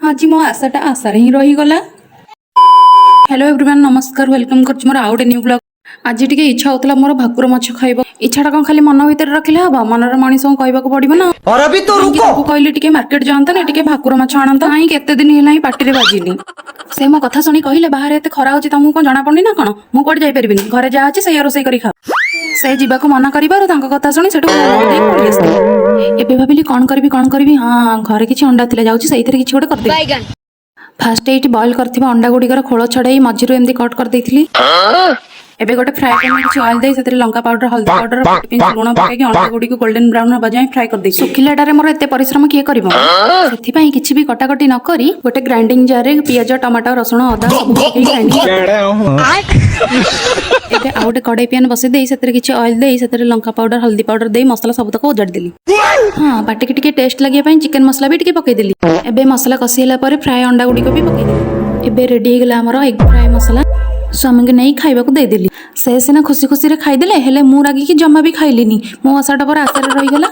ଆଜି ମୋ ଆଶାଟା ଆଶାରେ ହିଁ ରହିଗଲା। ହ୍ୟାଲୋ ଏଭ୍ରିୱାନ୍, ନମସ୍କାର। Welcome କରୁଛି ମୋର ଆଉ ଗୋଟେ ନ୍ୟୁ ବ୍ଲଗ୍। ଆଜି ଟିକେ ଇଚ୍ଛା ହଉଥିଲା ମୋର ଭାକୁର ମାଛ ଖାଇବ। ଇଚ୍ଛାଟା କ'ଣ ଖାଲି ମନ ଭିତରେ ରଖିଲେ ହବ? ମନର ମଣିଷଙ୍କୁ କହିବାକୁ ପଡିବ ନା। और अभी तो ଯାଇକି रुको। ତାଙ୍କୁ କହିଲି, ଟିକେ ମାର୍କେଟ ଯାଆନ୍ତାନି, ଟିକେ ଭାକୁର ମାଛ ଆଣନ୍ତା। କାହିଁ କେତେ ଦିନ ହେଲାଣି ପାଟିରେ ବାଜିନି। ସେ ମୋ କଥା ଶୁଣି କହିଲେ, ବାହାରେ ଏତେ ଖରା ହଉଛି, ତମକୁ କଣ ଜଣା ପଡୁନି ନା କଣ? ମୁଁ କୁଆଡେ ଯାଇପାରିବିନି, ଘରେ ଯାହା ଅଛି ସେଇଆ ରୋଷେଇ କରି ଖାଅ। ସେ ଯିବାକୁ ମନା କରିବାରୁ ତାଙ୍କ କଥା ଶୁଣି ସେଠୁ ଦେଇ ପଳେଇ ଆସିଲି। ଏବେ ଭାବିଲି, କଣ କରିବି, କଣ କରିବି? ହଁ, ଘରେ କିଛି ଅଣ୍ଡା ଥିଲା, ଯାଉଛି ସେଇଥିରେ କିଛି ଗୋଟେ କରିଦେବି। ଫାଷ୍ଟ ଏଇଠି ବଏଲ୍ କରିଥିବା ଅଣ୍ଡା ଗୁଡ଼ିକର ଖୋଳ ଛଡ଼େଇ ମଝିରୁ ଏମିତି କଟ୍ କରିଦେଇଥିଲି। ଏବେ ଗୋଟେ ଫ୍ରାଏ ପ୍ୟାନ୍ କିଛି ଅଏଲ୍ ଦେଇ ସେଥିରେ ଲଙ୍କା ପାଉଡର, ହଳଦୀ ପାଉଡର, ଗୋଟେ ପିଞ୍ଚ ଲୁଣ ପକେଇକି ଅଣ୍ଡା ଗୁଡ଼ିକୁ ଗୋଲ୍ଡେନ ବ୍ରାଉନ୍ ହେବା ଯାଏଁ ଫ୍ରାଏ କରିଦେଇଛି। ଶୁଖିଲାଟାରେ ମୋର ଏତେ ପରିଶ୍ରମ କିଏ କରିବ? ସେଥିପାଇଁ କିଛି ବି କଟାକଟି ନ କରି ଗୋଟେ ଗ୍ରାଇଣ୍ଡିଂ ଜାରରେ ପିଆଜ, ଟମାଟୋ, ରସୁଣ, ଅଦା ସବୁ ପକେଇ ଗ୍ରାଇଣ୍ଡିଂ। ଏବେ ଆଉ ଗୋଟେ କଡ଼େଇ ପ୍ୟାନ୍ ବସେଇ ଦେଇ ସେଥିରେ କିଛି ଅଏଲ୍ ଦେଇ ସେଥିରେ ଲଙ୍କା ପାଉଡର, ହଳଦୀ ପାଉଡର ଦେଇ ମସଲା ସବୁତକ ଓଜାଡ଼ି ଦେଲି। ହଁ, ପାଟିକି ଟିକେ ଟେଷ୍ଟ ଲାଗିବା ପାଇଁ ଚିକେନ ମସଲା ବି ଟିକେ ପକେଇଦେଲି। ଏବେ ମସଲା କଷି ହେଲା ପରେ ଫ୍ରାଏ ଅଣ୍ଡା ଗୁଡ଼ିକ ବି ପକେଇଦେଲି। ଏବେ ରେଡି ହେଇଗଲା ଆମର ଏଗ୍ ଫ୍ରାଏ ମସଲା। ସ୍ୱାମୀଙ୍କୁ ନେଇ ଖାଇବାକୁ ଦେଇଦେଲି। ସେ ସିନା ଖୁସି ଖୁସିରେ ଖାଇଦେଲେ, ହେଲେ ମୁଁ ରାଗିକି ଜମା ବି ଖାଇଲିନି। ମୋ ଆଶାଟା ପରେ ଆଶାରେ ରହିଗଲା।